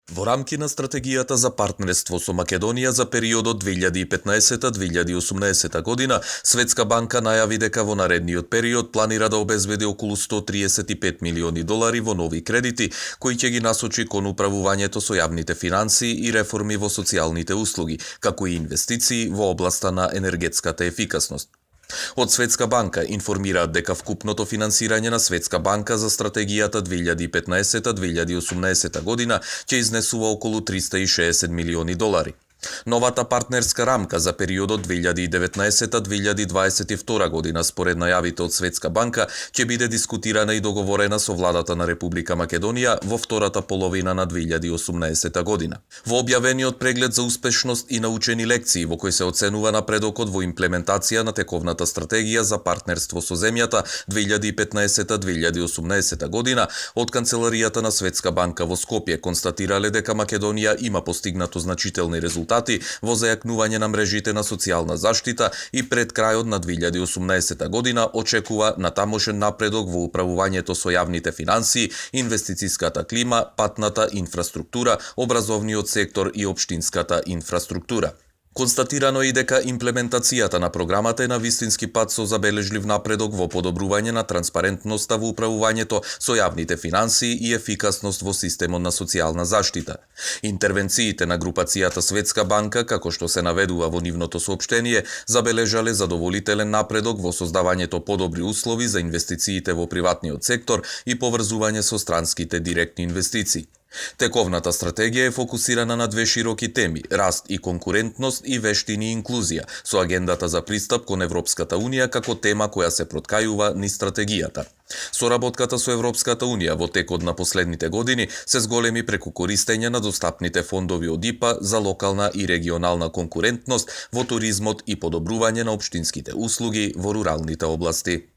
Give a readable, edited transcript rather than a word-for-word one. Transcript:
Во рамки на стратегијата за партнерство со Македонија за периодот 2015-2018 година, Светска банка најави дека во наредниот период планира да обезбеди околу $135 милиони во нови кредити, кои ќе ги насочи кон управувањето со јавните финансии и реформи во социјалните услуги, како и инвестиции во областа на енергетската ефикасност. Од Светска банка информираат дека вкупното финансирање на Светска банка за стратегијата 2015-2018 година ќе изнесува околу $360 милиони. Новата партнерска рамка за периодот 2019-2022 година според најавите од Светска банка ќе биде дискутирана и договорена со владата на Република Македонија во втората половина на 2018 година. Во објавениот преглед за успешност и научени лекции во кој се оценува напредокот во имплементација на тековната стратегија за партнерство со земјата 2015-2018 година, од Канцеларијата на Светска банка во Скопје констатирале дека Македонија има постигнато значителни резултати во зајакнување на мрежите на социјална заштита и пред крајот на 2018 година очекува натамошен напредок во управувањето со јавните финансии, инвестицијската клима, патната инфраструктура, образовниот сектор и општинската инфраструктура. Констатирано е и дека имплементацијата на програмата е на вистински пат со забележлив напредок во подобрување на транспарентноста во управувањето со јавните финансии и ефикасност во системот на социјална заштита. Интервенциите на групацијата Светска банка, како што се наведува во нивното соопштение, забележале задоволителен напредок во создавањето подобри услови за инвестициите во приватниот сектор и поврзување со странските директни инвестиции. Тековната стратегија е фокусирана на две широки теми – раст и конкурентност и вештини и инклузија, со агендата за пристап кон Европската Унија како тема која се проткајува низ стратегијата. Соработката со Европската Унија во текот на последните години се зголеми преку користење на достапните фондови од ИПА за локална и регионална конкурентност во туризмот и подобрување на општинските услуги во руралните области.